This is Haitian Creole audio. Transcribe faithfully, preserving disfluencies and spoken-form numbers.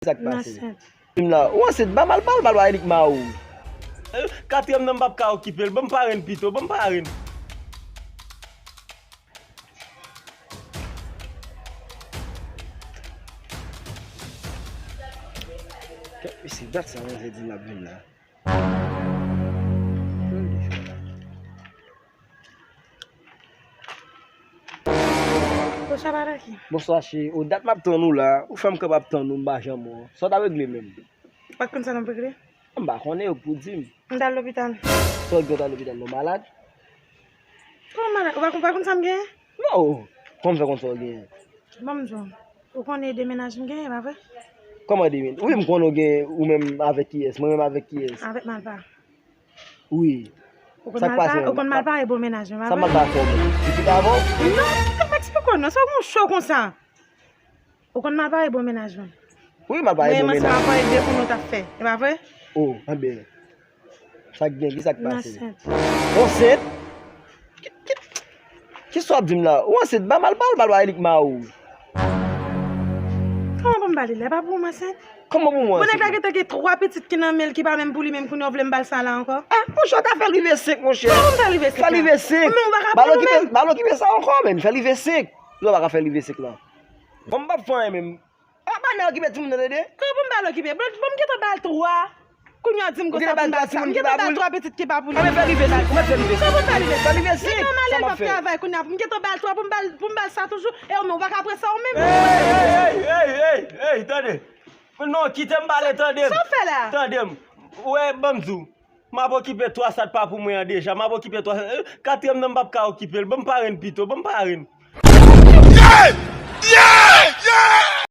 Sa k pase? Vim la. Ou ansent, ba m al, ba l, ba l ba Elik Mawo. Katriyèm nan m p ap ka okipe l. Ban m parenn pito, ban m parenn. Kèt mesye, dat sa manzè di m ap vin la. Bonswa, Baraki. Bonswa, cheri. O, dat m ap tann ou la. Ou fè m kanpe ap tann ou, m pa janm wè w. Sa w t ap regle menm? Ou pa t konn sa m ap regle? M pa konnen, ou k pou di m. M t al lopital. Sa w gen w t al lopital la, w malad? Kòman malad? Ou pa konn, pa konn sa m genyen? Non. Kòman fè konn sa w genyen? Ban m di w. Ou konnen de mennaj m genyen, pa vre? Kòman de mennaj? Wi, m konnen w gen ou menm avèk kiyès? Mwen menm avèk kiyès? Avèk Malpa. Wi. Ou konn Malpa? Ou konn Malpa e bon mennaj mwen, pa vre? Sa Malpa fè w menm? Li kite avè w? Non, kite m eksplike w non. Sa w gen w cho konsa? Ou konn Malpa e bon mennaj mwen? Wi, Malpa e bon mennaj mwen. Mwen menm ansanm avè w e de pou nou t ap fè. E pa vre? O, anben. Sa k gen? Ki sa k pase? M ansent. Ou ansent? Ki, ki, ki sa w ap di m la? Ou ansent? Ba m al, ba l, ba l ba Elik Mawo. Kòman pou m ba li l? E pa pou m ansent? Kòman pou mwen? Bon, nèg la gentan gen twa pitit ki nan men l ki pa menm pou li menm, kounye a w vle m ba l sa la ankò? Ah, monchè, w ta fè l rive senk, monchè. Kòman pou m fè l rive senk la? Fè l rive senk. Men ou pa ka pran nou menm. Ba l okipe, ba l okipe sa ankò, menm. Fè l rive senk. Ou pa ka fè l rive senk la. Bon, m p ap fè anyen menm. Apa nèg okipe timoun nan, Dede? Kòman pou m ba l okipe? Bon, bon, m gentan ba l twa. Kounye a w di m konsa pou m ba l sa. M gentan ba l twa pitit ki pa pou li. Anben fè l rive senk. Ou mèt fè l rive senk. Kòman pou m fè l rive senk? Fè l rive senk. Sa m ap fè. Travay kounye a pou m gentan ba l twa pou m ba l, pou m ba l sa toujou. E ou menm, ou pa ka pran sa ou menm? Ey, ey, ey, ey, ey, ey, tande. Non, kite m pale, tande m. Sa w fè la? Tande m. Ou wè, ban m di w. M ap okipe twa sa t pa pou mwen an deja. M ap okipe twa sa. Eh, katriyèm nan m p ap ka okipe l. Ban m parenn pito. Ban m parenn. Yeah! Yeah! Yeah!